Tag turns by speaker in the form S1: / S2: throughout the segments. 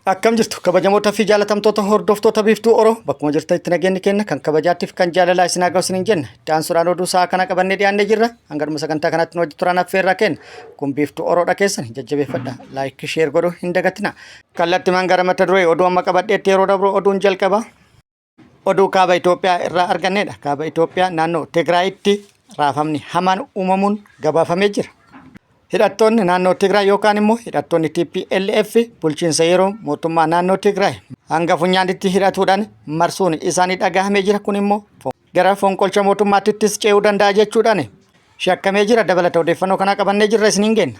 S1: Akkam jirtu kabajamoota fi jaalatamtoota hordoftoota Biiftuu Oro, bakkuma jirtanitti nageenyi keenya kan kabajaattiif kan jaalalaa isin haa ga'u isiniin jenna. Itti aansuudhaan oduu sa'a kana qabannee dhiyaannee jirra. Hanga dhuma sagantaa kanatti nu wajji turaan affeerraa kenna. Kun Biiftuu Oroodha, keessan jajjabeeffadha. Like, share godhuu hin dagatina. Kallattimaan gara mata duree oduu amma qabadheetti yeroo dabru, oduun jalqaba. Oduu kaaba Itoophiyaa irraa argannedha. Kaaba Itoophiyaa naannoo Tigraayitti raafamni hamaan uumamuun gabaafamee jira. Hidhattoonni naannoo Tigraay yookaan immoo hidhattoonni TPLF bulchiinsa yeroo mootummaa naannoo Tigraay hanga funyaanitti hidhatuudhaan marsuun isaanii dhagahamee jira. Kun immoo gara fonqolcha mootummaattis ce'uu danda'a jechuudhaan shakkamee jira. Dabalata odeeffannoo kanaa qabannee jirra, isiniin genna.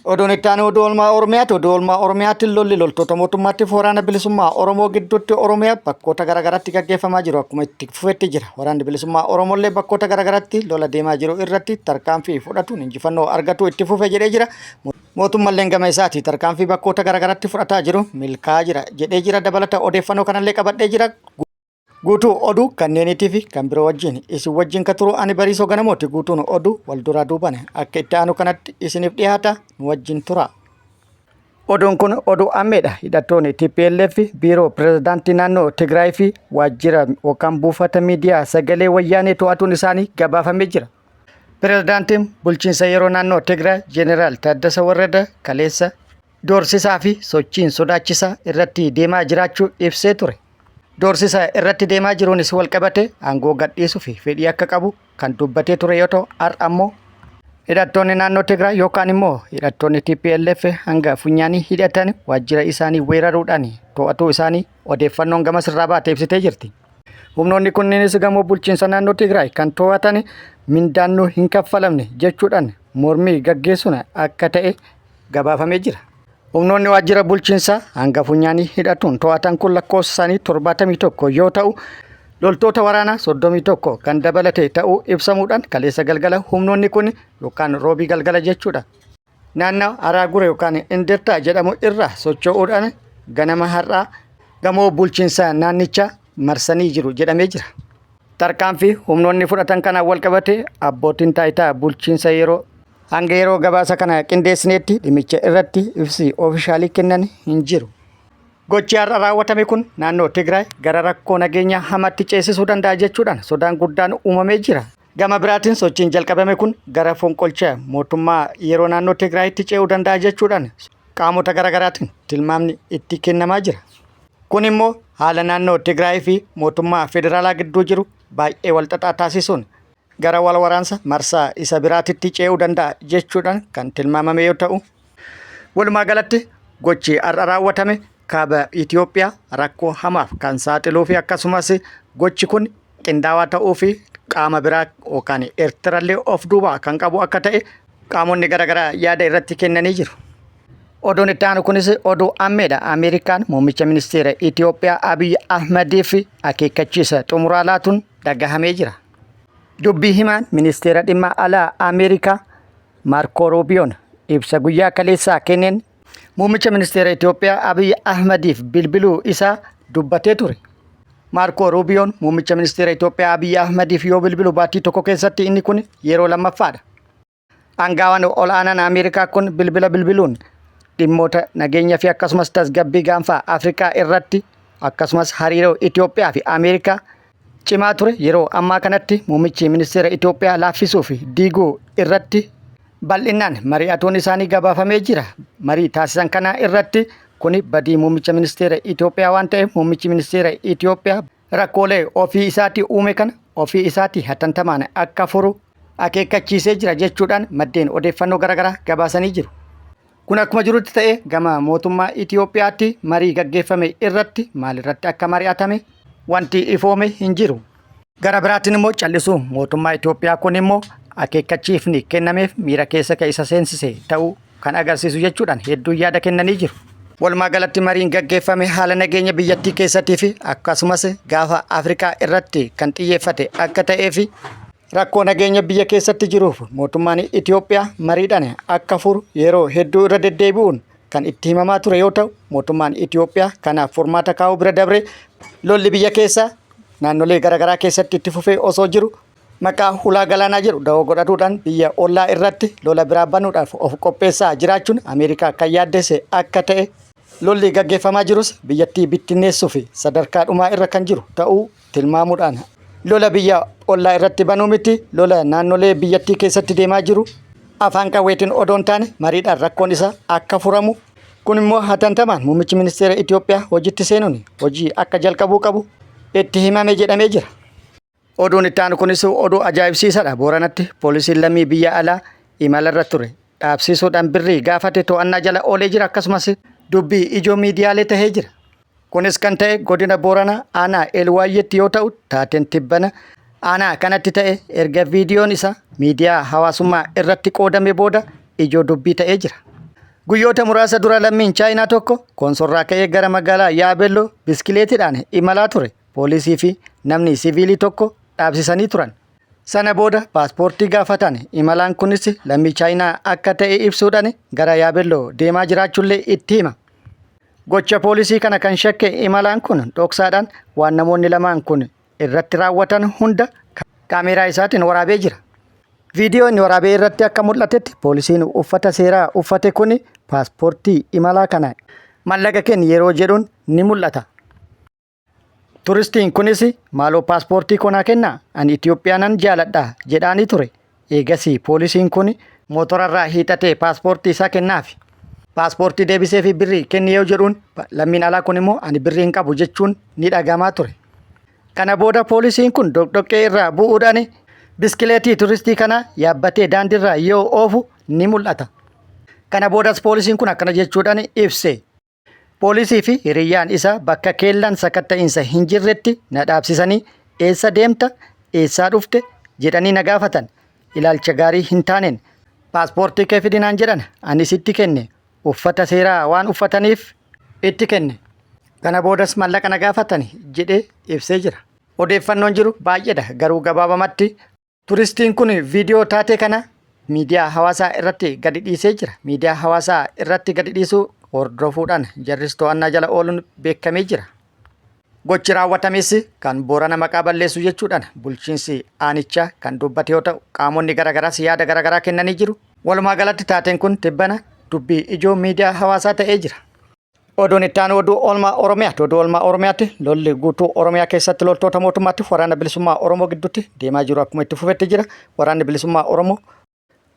S1: Oduun itti aanu oduu oolmaa Oromiyaati. Oduu oolmaa Oromiyaatti lolli loltoota mootummaatti fi waraana bilisummaa Oromoo gidduutti Oromiyaa bakkoota garaagaraatti gaggeeffamaa jiru akkuma itti fufetti jira. Waraanni bilisummaa Oromollee bakkoota garaagaraatti lola deemaa jiru irratti tarkaanfii fudhatuun injifannoo argatu itti fufe jedhee jira. Mootummalleen gama isaati tarkaanfii bakkoota garaagaraatti fudhataa jiru milkaa'aa jira jedhee jira. Dabalata odeeffannoo kanallee qabadhee jira. Guutuu oduu kanneeniitii fi kan biroo wajjin isin wajjin ka turu ani Bariisoo Ganamooti. Guutuun oduu wal duraa duubaan akka itti aanu kanatti isiniif dhiyaata, nu wajjin tura. Oduun kun oduu ammeedha. Hidhattoonni TPLF biiroo pirezidaantii naannoo Tigraay fi waajjira yookaan buufata miidiyaa Sagalee Wayyaanee to'atuun isaanii gabaafamee jira. Pirezidaantiin bulchiinsa yeroo naannoo Tigraay Jeneraal Taaddasa Warrada kaleessa doorsisaa fi sochiin sodaachisaa irratti deemaa jiraachuu ibsee ture. Doorsisa irratti deemaa jiruunis walqabate aangoo gadhiisuu fi fedhii akka qabu kan dubbatee ture yoo ta'u, har'a ammoo hidhattoonni naannoo Tigraay yookaan immoo hidhattoonni TPLF hanga funyaanii hidhatan waajjira isaanii weeraruudhaan to'atuu isaanii odeeffannoon gamas irraa baate ibsitee jirti. Humnoonni kunneenis gamoo bulchiinsa naannoo Tigraay kan to'atan mindaan nu hin kaffalamne jechuudhaan mormii gaggeessuun akka ta'e gabaafamee jira. Humnoonni waajjira bulchiinsaa hanga funyaanii hidhatuun to'atan kun lakkoofsa isaanii 71 yoo ta'u, loltoota waraanaa 31 kan dabalate ta'uu ibsamuudhaan, kaleessa galgala humnoonni kun yookaan Roobii galgala jechuudha. Naannawa Araagure yookaan Indirtaa jedhamu irraa socho'uudhaan ganama har'aa gamoo bulchiinsa naannichaa marsanii jiru jedhamee jira. Tarkaanfii humnoonni fudhatan kanaan walqabate abbootiin taayitaa bulchiinsa yeroo hanga yeroo gabaasa kana qindeessineetti dhimmicha irratti ibsi oofishaalii kennan hin jiru. Gochi har'a raawwatame kun naannoo Tigraay gara rakkoo nageenyaa hamaatti ceesisuu danda'a jechuudhaan sodaan guddaan uumamee jira. Gama biraatiin sochiin jalqabame kun gara fonqolcha mootummaa yeroo naannoo Tigraayitti ce'uu danda'a jechuudhaan qaamota garaagaraatiin tilmaamni itti kennamaa jira. Kun immoo haala naannoo Tigraay fi mootummaa federaalaa gidduu jiru baay'ee walxaxaa taasisuun gara wal waraansa marsaa isa biraatitti ce'uu danda'a jechuudhaan kan tilmaamame yoo ta'u, walumaa galatti gochi har'a raawwatame kaaba Itoophiyaa rakkoo hamaaf kan saaxiluu fi akkasumas gochi kun qindaawaa ta'uu fi qaama biraa yookaan Eertirallee of duubaa kan qabu akka ta'e qaamonni garaagaraa yaada irratti kennanii jiru. Oduun itti aanu kunis oduu ammeedha. Ameerikaan muummicha ministeera Itoophiyaa Abiy Ahmediif akeekkachiisa xumuraa laatuun dhagahamee jira. Dubbii himaan ministeera dhimma alaa Ameerikaa Maarkoo Ruubiyoon ibsa guyyaa kaleessaa kenneen muummicha ministeera Itoophiyaa Abiy Ahmediif bilbiluu isaa dubbatee ture. Maarkoo Ruubiyoon muummicha ministeera Itoophiyaa Abiy Ahmediif yoo bilbilu baatii tokko keessatti inni kun yeroo lammaffaadha. Aangaawaan ol'aanaan Ameerikaa kun bilbila bilbiluun dhimmoota nageenya fi akkasumas tasgabbii gaanfaa Afrikaa irratti, akkasumas hariiroo Itoophiyaa fi Ameerikaa cimaa ture yeroo ammaa kanatti muummichi ministeera Itoophiyaa laaffisuu fi diiguu irratti bal'inaan mari'atuun isaanii gabaafamee jira. Marii taasisan kana irratti kuni badii muummicha ministeera Itoophiyaa waan ta'eef, muummichi ministeera Itoophiyaa rakkoolee ofii isaatii uume kana ofii isaatii hatantamaan akka furu akeekkachiisee jira jechuudhaan maddeen odeeffannoo garaagaraa gabaasanii jiru. Kun akkuma jirutti ta'e, gama mootummaa Itoophiyaatti marii gaggeeffame irratti maalirratti akka mari'atame wanti ifoome hin jiru. Gara biraatiin immoo callisuu mootummaa Itoophiyaa kun immoo akeekkachiifni kennameef miira keessa kan isa seensise ta'uu kan agarsiisu jechuudhaan hedduun yaada kennanii jiru. Walumaa galatti mariin gaggeeffame haala nageenya biyyattii keessattii fi akkasumas gaafa Afrikaa irratti kan xiyyeeffate akka ta'ee fi rakkoo nageenya biyya keessatti jiruuf mootummaan Itoophiyaa mariidhaan akka furu yeroo hedduu irra deddeebi'uun kan itti himamaa ture yoo ta'u, mootummaan Itoophiyaa kanaaf furmaata kaa'uu bira dabree lolli biyya keessaa naannolee garaagaraa keessatti itti fufee osoo jiru maqaa hulaa galaanaa jedhu dawoo godhatuudhaan biyya ollaa irratti lola biraa banuudhaaf of qopheessaa jiraachuun Ameerikaa kan yaaddesse akka ta'e Lolli gaggeeffamaa jirus biyyattii bittinneessuuf sadarkaa dhumaa irra kan jiru ta'uu tilmaamuudhaan lola biyya ollaa irratti banuu miti lola naannolee biyyattii keessatti deemaa jiru afaan qawweetiin odoo hin taane mariidhaan rakkoon isaa akka furamu kun immoo hatantamaan muummichi ministeera Itoophiyaa hojiitti seenuun hojii akka jalqabuu qabu itti himame jedhamee jira. Oduun itti aanu kunis oduu ajaa'ibsiisaadha. Booranatti poolisiin lammii biyya alaa imalarra ture dhaabsisuudhaan birrii gaafate to'annaa jala oolee jira akkasumas dubbii ijoo miidiyaalee tahee jira. Kunis kan ta'e godina Booranaa aanaa Elwaayyeetti yoo ta'u taateen tibbana aanaa kanatti ta'e erga viidiyoon isaa miidiyaa hawaasummaa irratti qoodame booda ijoo dubbii ta'ee jira. Guyyoota muraasa dura lammiin Chaayinaa tokko Koonsorraa ka'ee gara magaalaa Yaabelloo biskileetiidhaan imalaa ture. Poolisii fi namni siviilii tokko dhaabsisanii turan. Sana booda paaspoortii gaafatan. Imalaan kunis lammii Chaayinaa akka ta'e ibsuudhaan gara Yaabelloo deemaa jiraachuullee itti hima. Gocha poolisii kana kan shakke imalaan kun dhoksaadhaan waan namoonni lamaan kun irratti raawwatan hunda kaameeraa isaatiin waraabee jira. Viidiyoo inni waraabee irratti akka mul'atetti poolisiin uffata seeraa uffate kun paaspoortii imalaa kana mallaqa kenni yeroo jedhuun ni mul'ata. Turistiin kunis maaloo paaspoortii koo naa kennaa ani Itoophiyaa nan jaaladha jedhaanii ture. Eegasii poolisiin kun mootorarraa hiixatee paaspoortii isaa kennaafi. Paaspoortii deebisee fi birrii kenni yoo jedhuun lammiin alaa kun immoo ani birrii hin qabu jechuun ni dhagamaa ture. Kana booda poolisiin kun doqdoqqee irraa bu'uudhaan biskileetii turistii kana yaabbatee daandiirra yoo oofu ni mul'ata. Kana boodas poolisiin kun akkana jechuudhaan ibse. Poolisii fi hiriyyaan isaa bakka keellaan sakatta'iinsa hin jirretti na dhaabsisanii eessa deemta, eessaa dhufte jedhanii na gaafatan. Ilaalcha gaarii hin taaneen paaspoortii kee fidi naan jedhan anis itti kenne. Uffata seeraa waan uffataniif itti kenne. Kana boodas mallaqa na gaafatani jedhee ibsee jira. Odeeffannoon jiru baay'eedha garuu gabaabamatti Turistiin kun viidiyoo taatee kana miidiyaa hawaasaa irratti gadi dhiisee jira. Miidiyaa hawaasaa irratti gadi dhiisuu hordofuudhaan jarris to'annaa jala ooluun beekamee jira. Gochi raawwatames kan Boorana maqaa balleessu jechuudhaan bulchiinsi aanichaa kan dubbate yoo ta'u qaamonni garaagaraas yaada garaagaraa kennanii jiru. Walumaa galatti taateen kun tibbana dubbii ijoo miidiyaa hawaasaa ta'ee jira. Oduun itti aanu oduu oolmaa Oromiyaati. Oduu oolmaa Oromiyaatti lolli guutuu Oromiyaa keessatti loltoota mootummaatti waraana bilisummaa Oromoo gidduutti deemaa jiru akkuma itti fufetti jira. Waraanni bilisummaa Oromoo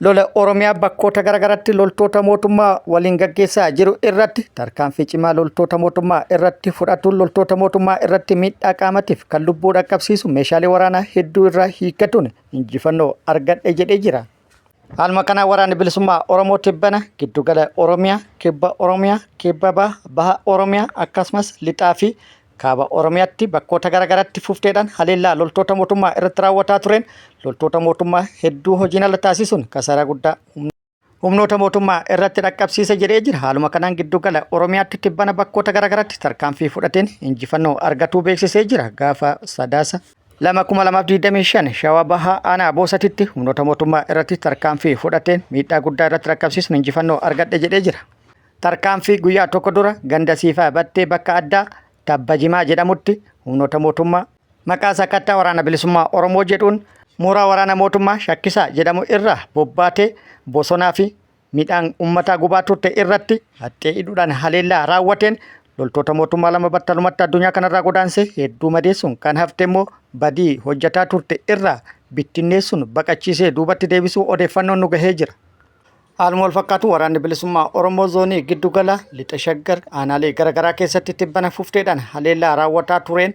S1: lola Oromiyaa bakkoota garaagaraatti loltoota mootummaa waliin gaggeessaa jiru irratti tarkaanfii cimaa loltoota mootummaa irratti fudhatuun loltoota mootummaa irratti miidhaa qaamatiif kan lubbuu dhaqqabsiisu meeshaalee waraanaa hedduu irraa hiikkatuun injifannoo argadhe jedhee jira. Haaluma kanaan waraanni bilisummaa Oromoo tibbana giddugala Oromiyaa, kibba Oromiyaa, kibba baha, baha Oromiyaa akkasumas lixaa fi kaaba Oromiyaatti bakkoota garaagaraatti fufteedhaan haleellaa loltoota mootummaa irratti raawwataa tureen loltoota mootummaa hedduu hojiin ala taasisuun kasaaraa guddaa humnoota mootummaa irratti dhaqqabsiise jedhee jira. Haaluma kanaan giddugala Oromiyaatti tibbana bakkoota garaagaraatti tarkaanfii fudhateen injifannoo argatuu beeksisee jira. Gaafa Sadaasa 2,2025 Shawaa Bahaa Aanaa Boosatitti humnoota mootummaa irratti tarkaanfii fudhateen miidhaa guddaa irratti dhaqqabsiisuun injifannoo argadhe jedhee jira. Tarkaanfii guyyaa tokko dura ganda Siifaa Battee bakka addaa Tabba Jimaa jedhamutti humnoota mootummaa maqaa sakattaa waraana bilisummaa Oromoo jedhuun mooraa waraana mootummaa Shakkisaa jedhamu irraa bobbaatee bosonaa fi midhaan ummataa gubaa turte irratti haxxee hidhuudhaan haleellaa raawwateen loltoota mootummaa lama battalumatti addunyaa kanarraa godaanse hedduu madeessuun kan hafte immoo badii hojjetaa turte irraa bittinneessuun baqachiisee duubatti deebisuu odeeffannoon nu gahee jira. Haaluma wal fakkaatu waraanni bilisummaa Oromoo zoonii giddugala lixa shaggar aanaalee garaagaraa keessatti tibbana fufteedhaan haleellaa raawwataa tureen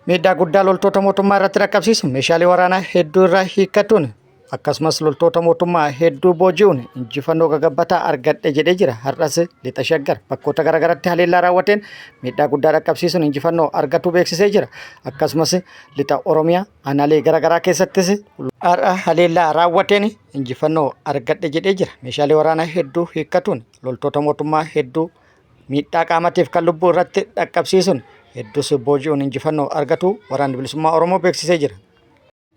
S1: Miidhaa guddaa loltoota mootummaa irratti dhaqqabsiisu meeshaalee waraanaa hedduu irraa hiikkatuun akkasumas loltoota mootummaa hedduu booji'uun injifannoo gagabbataa argadhe jedhee jira. Har'as lixa shaggar bakkoota garaagaraatti haleellaa raawwateen miidhaa guddaa dhaqqabsiisuun injifannoo argatuu beeksisee jira. Akkasumas lixa Oromiyaa aanaalee garaagaraa keessattis har'a haleellaa raawwateen injifannoo argadhe jedhee jira. Meeshaalee waraanaa hedduu hiikkatuun loltoota mootummaa hedduu miidhaa qaamatiif kan lubbuu irratti dhaqqabsiisuun hedduus booji'uun injifannoo argatuu waraanni bilisummaa Oromoo beeksisee jira.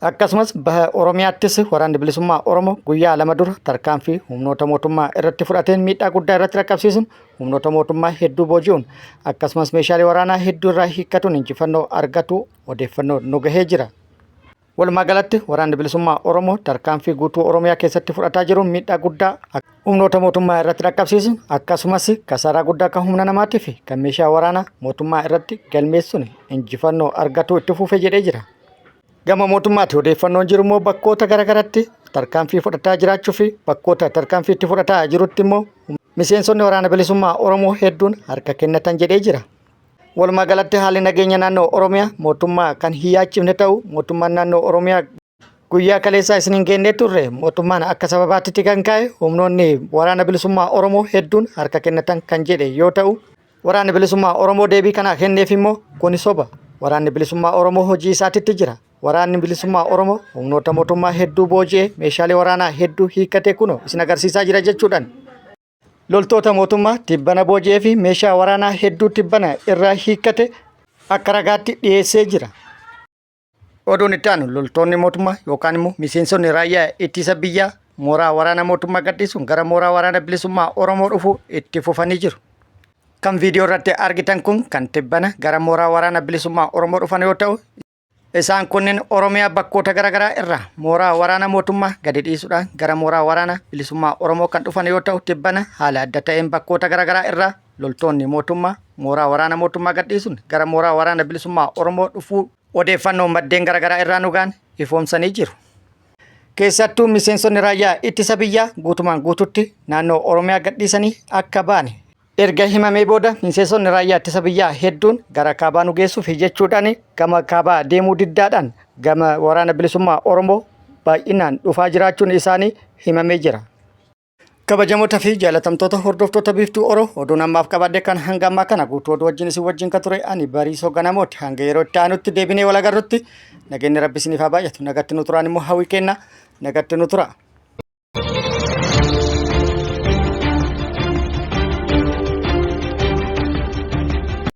S1: Akkasumas baha Oromiyaattis waraanni bilisummaa Oromoo guyyaa lama dura tarkaanfii humnoota mootummaa irratti fudhateen miidhaa guddaa irratti dhaqqabsiisuun humnoota mootummaa hedduu booji'uun akkasumas meeshaalee waraanaa hedduu irraa hiikkatuun injifannoo argatuu odeeffannoo nu gahee jira. Walumaa galatti waraanni bilisummaa Oromoo tarkaanfii guutuu Oromiyaa keessatti fudhataa jiruun miidhaa guddaa Humnoota mootummaa irratti dhaqqabsiisuun akkasumas kasaaraa guddaa kan humna namaatii fi kan meeshaa waraanaa mootummaa irratti galmeessuun injifannoo argatuu itti fufe jedhee jira. Gama mootummaatti odeeffannoon jiru immoo bakkoota garaagaratti tarkaanfii fudhataa jiraachuu fi bakkoota tarkaanfii itti fudhataa jirutti immoo miseensonni waraana bilisummaa Oromoo hedduun harka kennatan jedhee jira. Walumaa galatti haalli nageenya naannoo Oromiyaa mootummaa kan hin yaachifne ta'u mootummaan naannoo Oromiyaa Guyyaa kaleessaa isiniin geennee turre mootummaan akka sababaatti kan kaa'e humnoonni waraana bilisummaa Oromoo hedduun harka kennatan kan jedhe yoo ta'u, waraanni bilisummaa Oromoo deebii kana kenneef immoo kuni soba. Waraanni bilisummaa Oromoo hojii isaatitti jira. Waraanni bilisummaa Oromoo humnoota mootummaa hedduu booji'ee meeshaalee waraanaa hedduu hiikkatee kunoo isin agarsiisaa jira jechuudhaan loltoota mootummaa tibbana booji'ee fi meeshaa waraanaa hedduu tibbana irraa hiikkate akka ragaatti dhiyeessee jira. Oduun itti aanu loltoonni mootummaa yookaan immoo miseensonni raayyaa ittisa biyyaa mooraa waraana mootummaa gadhiisuun gara mooraa waraana bilisummaa Oromoo dhufuu itti fufanii jiru. Kan viidiyoo irratti argitan kun kan tibbana gara mooraa waraana bilisummaa Oromoo dhufan yoo ta'u, isaan kunneen Oromiyaa bakkoota garaagaraa irraa mooraa waraana mootummaa gadi dhiisuudhaan gara mooraa waraana bilisummaa Oromoo kan dhufan yoo ta'u, tibbana haala adda ta'een bakkoota garaagaraa irraa loltoonni mootummaa mooraa waraana mootummaa gadhiisuun gara mooraa waraana bilisummaa Oromoo dhufuu odeeffannoo maddeen garaagaraa irraa nu ga'an ifoomsanii jiru. Keessattuu miseensonni raayyaa ittisa biyyaa guutumaan guututti naannoo Oromiyaa gadhiisanii akka ba'an erga himamee booda miseensonni raayyaa ittisa biyyaa hedduun gara kaabaa nu geessuuf jechuudhaan gama kaabaa deemuu diddaadhaan gama waraana bilisummaa Oromoo baay'inaan dhufaa jiraachuun isaanii himamee jira. Kabajamoota fi jaalatamtoota hordoftoota Biiftuu Oro oduun ammaaf qabadhe kan hanga ammaa kana guutuu oduu wajjin isin wajjin kan ture ani Bariisoo Ganamooti. Hanga yeroo itti aanutti deebinee wal agarrutti nageenyi Rabbi isiniif haa baay'atu. Nagatti nu turaan immoo hawwii kenna. Nagatti nu tura.